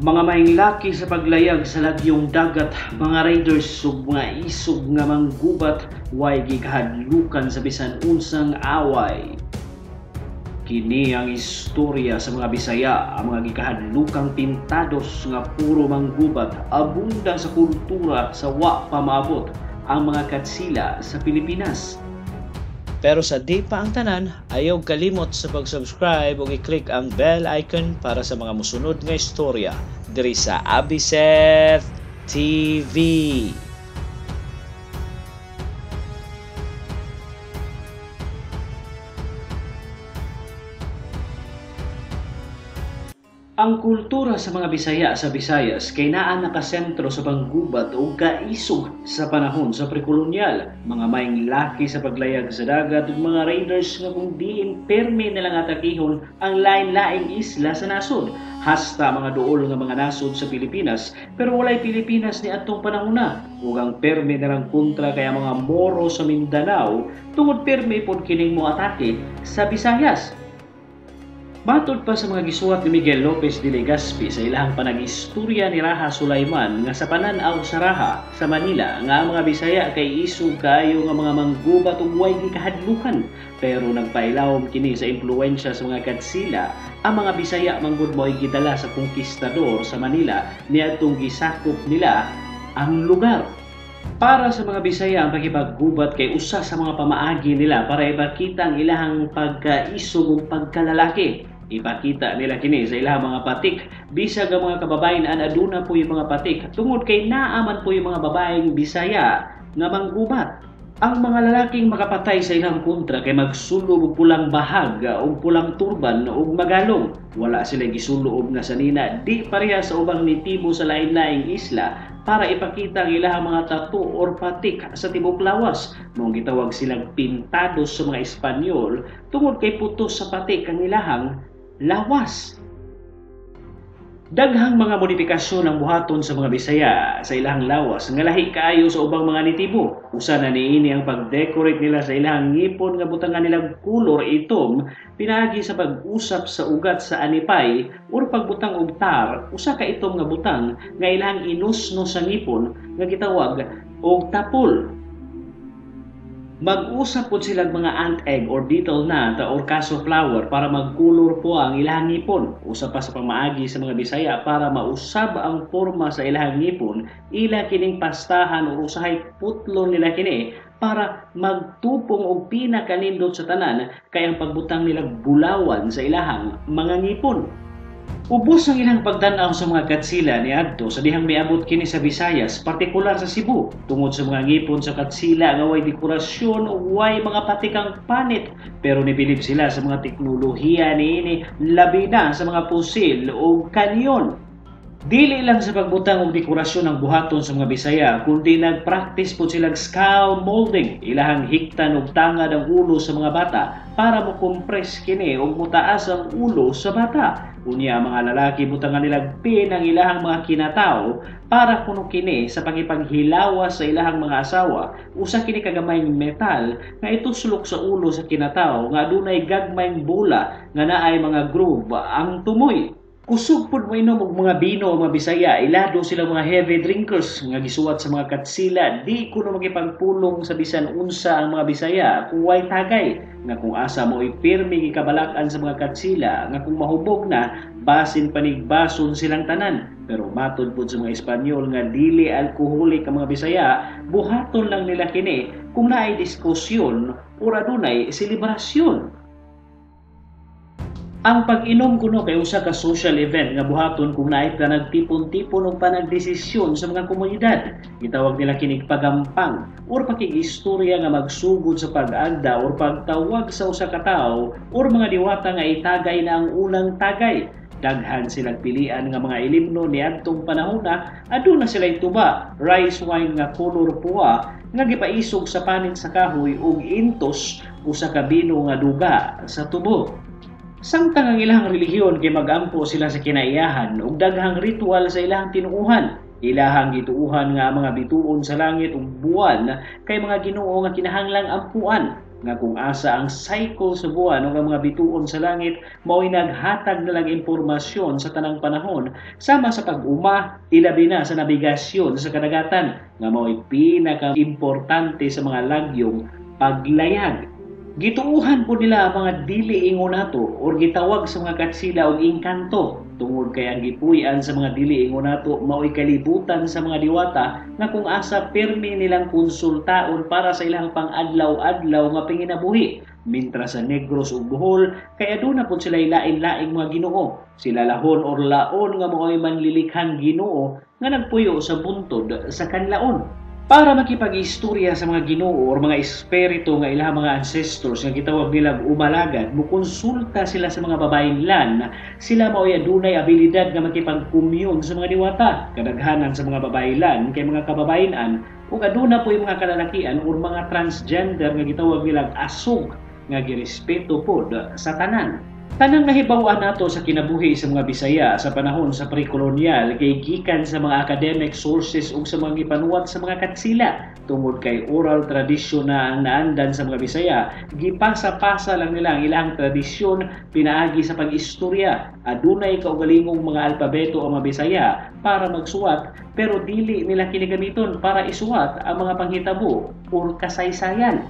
Mga mahinglaki sa paglayag sa lagyong dagat, mga raiders ug mga isog nga manggubat, way gikahadlukan sa bisan unsang away. Kini ang istorya sa mga Bisaya, ang mga gikahadlukang pintados nga puro manggubat, abunda sa kultura sa wa pa maabot ang mga Katsila sa Pilipinas. Pero sa di pa ang tanan, ayaw kalimot sa pag-subscribe ug i-click ang bell icon para sa mga musunod nga istorya diri sa Abiseth TV. Ang kultura sa mga Bisaya sa Visayas kay naa nakasentro sa panggubat o kaisog sa panahon sa prekolonyal, mga maing laki sa paglayag sa dagat ug mga raiders nga kung diin permi nilang atakihon ang lain-laing isla sa nasod, hasta mga duol nga mga nasod sa Pilipinas, pero walay Pilipinas ni atong panahona ug ang permi nilang kontra kay ang mga Moro sa Mindanao tungod permi pod kining moatake sa Visayas. Matod pa sa mga gisuwat ni Miguel Lopez de Legazpi sa ilahang panag-istorya ni Raha Sulaiman nga sa panan-aw sa Raha sa Manila nga ang mga Bisaya kay isog kaayo nga mga manggubat ug way gikahadlukan, pero nagpailawom kini sa impluwensya sa mga Katsila. Ang mga Bisaya manggod mo'y gidala sa konkistador sa Manila niadtong gisakop nila ang lugar. Para sa mga Bisaya, ang pakipaggubat kay usa sa mga pamaagi nila para ipakita ang ilahang pagkaisog ug pagkalalaki. Ipakita nila kini sa ilahang mga patik. Bisag ang mga kababayen an aduna po yung mga patik tungod kay naaman po yung mga babaeng Bisaya nga manggubat. Ang mga lalaking makapatay sa ilang kontra kay magsulob og pulang bahag o pulang turban o magalong. Wala sila gisulob nga sanina di pareha sa ubang nitibo sa lain-laing isla para ipakita ang ilahang mga tattoo or patik sa tibok lawas. Mong gitawag silang pintados sa mga Espanyol tungod kay putos sa patik ang ilahang lawas. Daghang mga modifikasyon ang buhaton sa mga Bisaya sa ilahang lawas nga lahi kaayo sa ubang mga nitibo. Usa na niini ang pag-decorate nila sa ilahang ngipon nga butangan nilang kulor itom pinaagi sa pag-usap sa ugat sa anipay or pagbutang og tar, usa ka itom nga butang nga ilahang inusno sa ngipon nga gitawag og tapol. Mag-usap pod silang mga ant egg or betel nut or kaso flower para magkulor po ang ilahang ngipon. Usa pa sa pamaagi sa mga Bisaya para mausab ang forma sa ilahang ngipon, ila kining pastahan o usahay putlon nila kini para magtupong og pinakanindot sa tanan kay ang pagbutang nilang bulawan sa ilahang mga ngipon. Ubos ang ilang pagtan-aw sa mga Katsila niadto sa dihang miabot kini sa Visayas, partikular sa Cebu, tungod sa mga ngipon sa Katsila nga way dekorasyon ug way mga patikang panit, pero nibilib sila sa mga teknolohiya niini, labi na sa mga pusil ug kanyon. Dili lang sa pagbutang og dekorasyon ang buhaton sa mga Bisaya, kundi nagpractice pod silang skull molding, ilahang hiktan og tangad ang ulo sa mga bata para mokompress kini og motaas ang ulo sa bata. Unya mga lalaki butangan nilang pin ang ilahang mga kinatao para kuno kini sa pangipanghilawas sa ilahang mga asawa. Usa kini kagamayng metal nga ituslok sa ulo sa kinatao nga adunay gagmayng bola nga naay mga groove ang tumoy. Kusog pud moinom og mga bino ang mga Bisaya, ilado sila mga heavy drinkers nga gisuwat sa mga Katsila. Di kuno makipagpulong sa bisan unsa ang mga Bisaya kung way tagay, nga kung asa mo'y pirmi gikabalak-an sa mga Katsila nga kung mahubog na basin panigbason silang tanan. Pero matod pud sa mga Espanyol nga dili alkoholik ang mga Bisaya, buhaton lang nila kini kung naay diskusyon o adunay selebrasyon. Ang pag-inom kuno kay usa ka social event nga buhaton kung naay panagtipon-tipon o panagdesisyon sa mga komunidad. Gitawag nila kinig pagampang or pakigistorya nga magsugod sa pag-agda or pagtawag sa usa ka tawo or mga diwata nga itagay na ang unang tagay. Daghan silang pilian nga mga ilimno niadtong panahona, aduna sila'y tuba, rice wine nga kolor puwa nga gipaisog sa panit sa kahoy ug intos usa ka bino nga duga sa tubo. Samtang ang ilahang relihiyon kay magampo sila sa kinaiyahan ug daghang ritual sa ilahang tinuohan. Ilahang gituohan nga ang mga bituon sa langit ug buwan kay mga Ginoo nga kinahanglang ampuan. nga kung asa ang cycle sa buwan o ang mga bituon sa langit mao'y naghatag na lang impormasyon sa tanang panahon sama sa pag-uma, ilabi na sa nabigasyon sa kadagatan nga mao'y pinaka-importante sa mga lagyong paglayag. Gituuhan po nila ang mga dili ingon nato or gitawag sa mga katsila og engkanto tungod kay ang gipuy-an sa mga dili ingon nato mao'y kalibutan sa mga diwata nga kung asa pirmi nilang konsultaon para sa ilang pang-adlaw-adlaw nga panginabuhi. Mintras sa Negros ug Bohol kay aduna pud sila lain-laing mga Ginoo, sila lahon or laon nga mao'y manlilikhang Ginoo nga nagpuyo sa buntod sa kanlaon. Para makipag-istorya sa mga Ginoo or mga espiritu nga ilang mga ancestors nga gitawag nilang umalagad, mukonsulta sila sa mga babaylan. Sila mao'y adunay abilidad nga makipag-commune sa mga diwata. Kadaghanan sa mga babaylan kay mga kababayenan ug aduna po'y mga kalalakian or mga transgender nga gitawag nilang asog nga girespeto pod sa tanan. Tanang nahibaw-an nato sa kinabuhi sa mga Bisaya sa panahon sa pre-colonial kay gikan sa mga academic sources ug sa mga gipanuwat sa mga katsila. Tungod kay oral tradition na ang naandan sa mga Bisaya, gipasa-pasa lang nila ang ilang tradisyon pinaagi sa pag-istorya. Adunay kaugalingong mga alpabeto ang mga Bisaya para magsuwat, pero dili nila kini gamiton para isuwat ang mga panghitabo or kasaysayan.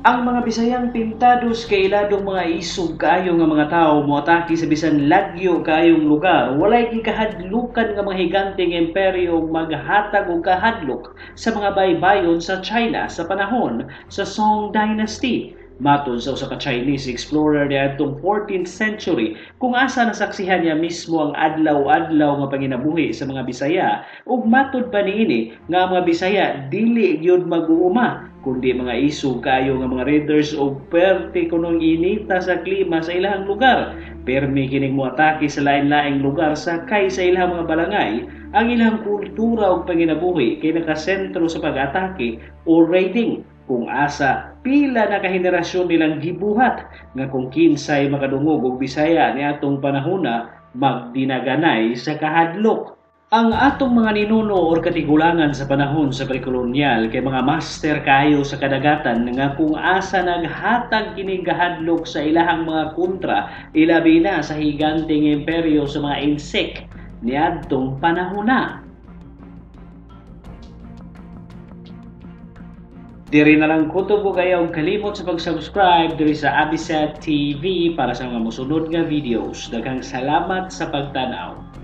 Ang mga Bisayang pintados kay iladong mga isog kaayo nga mga tawo moatake sa bisan lagyo kaayong lugar, walay gikahadlukan nga mga higanteng imperyo maghatag og kahadlok sa mga baybayon sa China sa panahon sa Song Dynasty. Matod sa usa ka Chinese explorer niadtong 14th century, kung asa nasaksihan niya mismo ang adlaw-adlaw nga panginabuhi sa mga Bisaya, ug matod pa niini nga ang mga Bisaya dili gyud mag-uuma kundi mga isog kaayo nga mga raiders og perte kunong inita sa klima sa ilahang lugar. Permi kining moatake sa lain-laing lugar sakay sa ilahang mga balangay. Ang ilang kultura ug panginabuhi kay nakasentro sa pag-atake o raiding, kung asa pila na kahenerasyon nilang gibuhat nga kung kinsay makadungog og Bisaya niadtong panahona magdinaganay sa kahadlok. Ang atong mga ninuno or katigulangan sa panahon sa prekolonyal kay mga master kayo sa kadagatan nga kung asa naghatag kini gahadlok sa ilahang mga kontra, ilabi na sa higanteng imperyo sa mga insect niadtong panahona. Diri na lang kutob ug ayaw kalimot sa pag-subscribe diri sa Abiset TV para sa mga mosunod nga videos. Daghang salamat sa pagtan-aw.